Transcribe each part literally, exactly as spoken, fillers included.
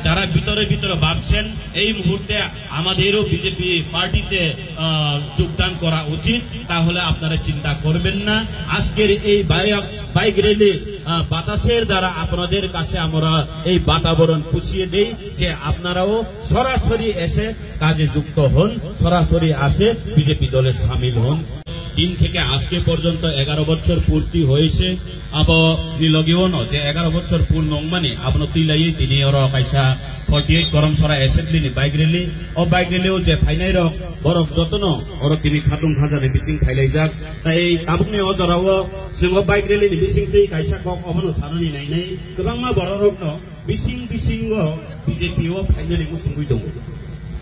যারা ভিতরে ভিতরে ভাবছেন এই মুহূর্তে আমাদেরও বিজেপি পার্টিতে, আহ, যোগদান করা উচিত, তাহলে আপনারা চিন্তা করবেন না। আজকের এই বাইক, বাইক র্যালি, আহ, বাতাসের দ্বারা আপনাদের কাছে আমরা এই বাতাবরণ পুষিয়ে দেই যে আপনারাও সরাসরি এসে কাজে যুক্ত হন, সরাসরি আসে বিজেপি দলে সামিল হন। দিন থেকে আজকে পর্যন্ত এগারো বছর পূর্তি হয়েছে। Abo ni logi o no je এগারো বছর পূর্ণ wngmani abono twi laiwi tini oro kaisa forty eight Koromsora Assembly ni bike rally. O bike rally o je phainai rok, borok jotono oro tini khatung khajani bising phailaijak. Tai tabukni o jora o chwng o bike rally ni bising twi kaisa kok obono sanani nainai. Kwbangma borok rokno bising bisingo B J P o phainani muchungwi tongo.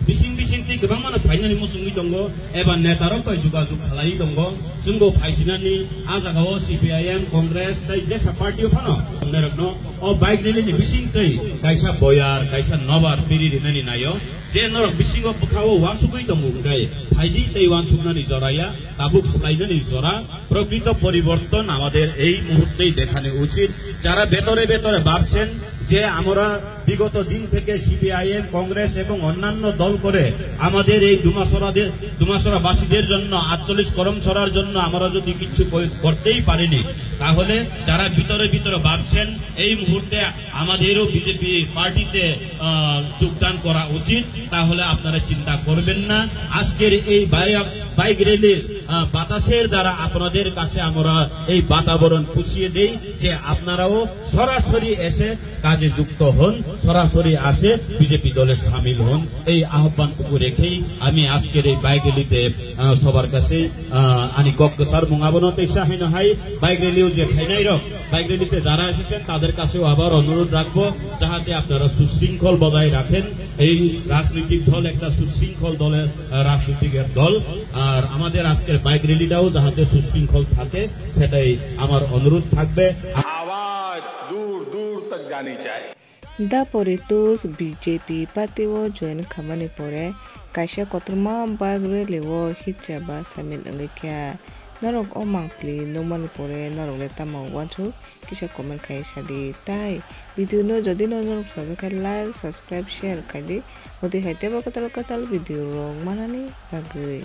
Bising bising twi kwbangmano phainani muchungwi tongo, eba netarok bai jogajog khalaiwi tongo. Chwngbo phaisinani a jagao C P I M, Congress tei jesa party o phano tongnairokno o bike rally ni bising twi kaisa boyar, kaisa nobar piri rinani naio. Je norok bisingo bwkhao uansugwi tongo, hwnkhe phaidi tei uansuknani jora ya, tabuk swlainani jora. প্রকৃত পরিবর্তন আমাদের এই মুহূর্তেই দেখানো উচিত। যারা ভেতরে ভেতরে ভাবছেন যে আমরা বিগত দিন থেকে সিপিআইএম, কংগ্রেস এবং অন্যান্য দল করে আমাদের এই ডুমাছড়াদের, ডুমাছড়াবাসীদের জন্য, আটচল্লিশ করমছড়ার জন্য আমরা যদি কিচ্ছু কই-, করতেই পারিনি, তাহলে যারা ভিতরে ভিতরে ভাবছেন এই মুহূর্তে আমাদেরও বিজেপি পার্টিতে, আহ, যোগদান করা উচিত, তাহলে আপনারা চিন্তা করবেন না। আজকের এই বাইক, বাইক র্যালির, আহ, বাতাসের দ্বারা আপনাদের কাছে আমরা এই বাতাবরণ পুষিয়ে দেই যে আপনারাও সরাসরি এসে কাজে যুক্ত হন, সরাসরি আসে বিজেপি দলে সামিল হন। এই আহ্বানটুকু রেখেই আমি আজকের এই বাইক র্যালিতে, আহ, সবার কাছে, আহ, ani kok kwchar mung abono teisa haino hai bike rally o je phainai rok, bike rally te jara esecchen tader kaseও abar onurodh rakhbo jahate apnara sushrinkhol bojai rakhen. এই রাজনৈতিক দল একটা সুশৃঙ্খল দলের, আহ, রাজনৈতিক এক দল। আর আমাদের আজকের বাইক র্যালিটাও যাহাতে সুশৃঙ্খল থাকে, সেটাই আমার অনুরোধ থাকবে। आवाज दूर दूर तक जानी चाहिए। Daporitus B J P party o join khamani pore kaisa kotorma bike rally o hitcha ba samil wngwi kha. Norok o mangpili nukmani pore norok le tamo uansuk kisa comment khai sadi. Tai video no jodi no norok sajak khe like, subscribe, share khaidi. Hwdwi hai teibo kwtal kwtal video rok manani bagwi.